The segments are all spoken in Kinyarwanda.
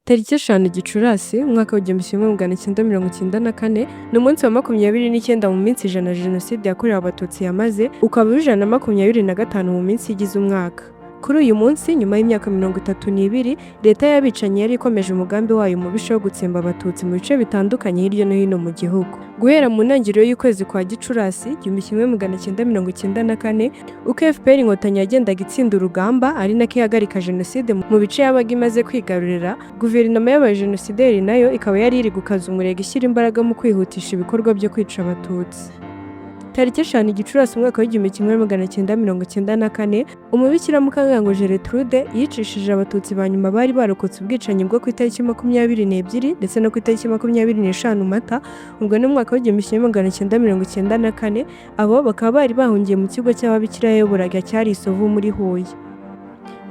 Tariki 5 Gicurasi, umwaka w'1994, ni umunsi wa 29 mu minsi 100 Jenoside yakorewe Abatutsi yamaze, ukaba uw'125 mu minsi igize umwaka. Kuri uyu munsi, nyuma y'imyaka 32, leta y'abicanyi yari ikomeje umugambi wayo mubisha wo gutsemba Abatutsi mu bice bitandukanye hirya no hino mu gihugu. Guhera mu ntangiriro y'ukwezi kwa Gicurasi 1994, uko FPR Inkotanyi yagendaga itsinda urugamba ari nako ihagarika jenoside mu bice yabaga imaze kwigarurira, guverinoma y'abajenosideri nayo ikaba yari iri gukaza umurego, ishyira imbaraga mu kwihutisha ibikorwa byo kwica Abatutsi. Tariki 5 Gicurasi, umwaka w'1994, umubikira Mukangango Gertrude yicishije Abatutsi ba nyuma bari barokotse ubwicanyi bwo ku itariki 22 ndetse no ku itariki 25 Mata, ubwo ni mu mwaka w'1994. Abo bakaba bari bahungiye mu kigo cy'ababikira yayoboraga cyari i Sovu muri Huye.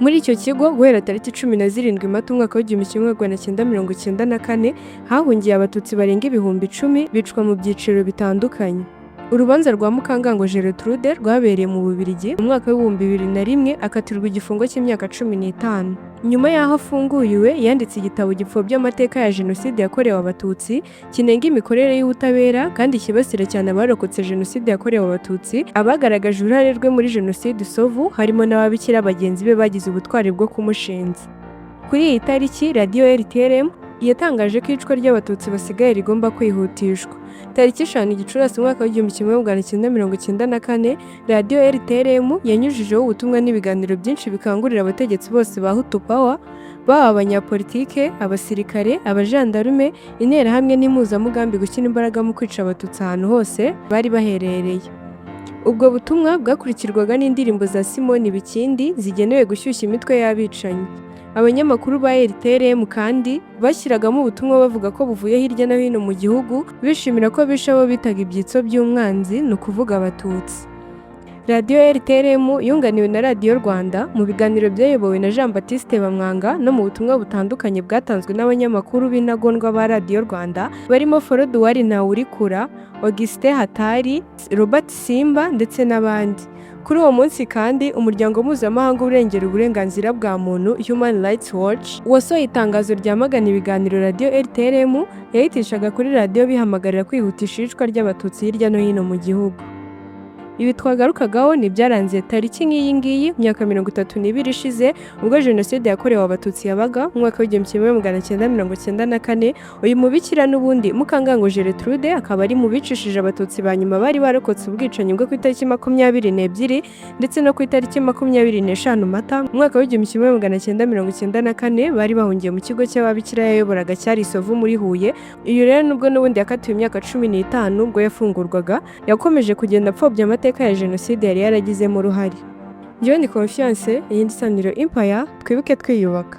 Muri icyo kigo, guhera tariki 17 Mata, umwaka w'1994, hahungiye Abatutsi barenga 10,000, bicwa mu byiciro bitandukanye. Urubanza rwa Mukangango Gertrude rwabereye mu Bubiligi mu mwaka w'2001, akatirwa igifungo cy'imyaka 15. Nyuma y'aho afunguriwe, yanditse igitabo gipfobya amateka ya Jenoside yakorewe Abatutsi, kinenga imikorere y'ubutabera kandi kibasira cyane abarokotse Jenoside yakorewe Abatutsi, abagaragaje uruhare rwe muri Jenoside Sovu, harimo n'ababikira bagenzi be bagize ubutwari bwo kumushinja. Kuri iyi tariki, Radiyo RTLM yatangaje ko iyicwa ry'Abatutsi basigaye rigomba kwihutishwa. Tariki 5 Gicurasi, umwaka w'1994, Radiyo RTLM yanyujijeho ubutumwa n'ibiganiro byinshi bikangurira abategetsi bose ba Hutu Power, baba abanyapolitike, abasirikare, abajandarume, Interahamwe n'Impuzamugambi, gushyira imbaraga mu kwica Abatutsi ahantu hose bari baherereye. Ubwo butumwa bwakurikirwaga n'indirimbo za Simoni Bikindi zigenewe gushyushya imitwe y'abicanyi. Abanyamakuru ba RTLM kandi bashyiragamo ubutumwa bavuga ko buvuye hirya no hino mu gihugu, bishimira ko bishe abo bitaga ibyitso by'umwanzi, ni ukuvuga Abatutsi. Radiyo RTLM yunganiwe na Radiyo Rwanda mu biganiro byayobowe na Jean Baptiste Bamwanga no mu butumwa butandukanye bwatanzwe n'abanyamakuru b'intagondwa ba Radiyo Rwanda barimo Foroduwari Ntawurikura, Augustin Hatari, Robert Simba ndetse n'abandi. Kuri uwo munsi kandi, umuryango mpuzamahanga urengera uburenganzira bwa muntu, Human Rights Watch, wasohoye itangazo ryamagana ibiganiro Radiyo RTLM yahitishaga kuri radiyo bihamagarira kwihutisha iyicwa ry'Abatutsi hirya no hino mu gihugu. Ibi twagarukagaho ni ibyaranze tariki nk'iyi ngiyi myaka 32 ishize, ubwo Jenoside yakorewe Abatutsi yabaga mu mwaka w'1994. Uyu mubikira n'ubundi Mukangango Gertrude akaba ari mu bicishije Abatutsi ba nyuma bari barokotse ubwicanyi bwo ku itariki 22 ndetse no ku itariki 25 Mata, mu mwaka w'1994, bari bahungiye mu kigo cy'ababikira yayoboraga cyari i Sovu muri Huye. Uyu rero, nubwo n'ubundi yakatiwe imyaka 15, ubwo yafungurwaga yakomeje kugenda apfobya amateka ya jenoside yari yaragizemo uruhare. Njyewe ni Confiance, iyi ni Isaniro Empire, twibuke twiyubaka.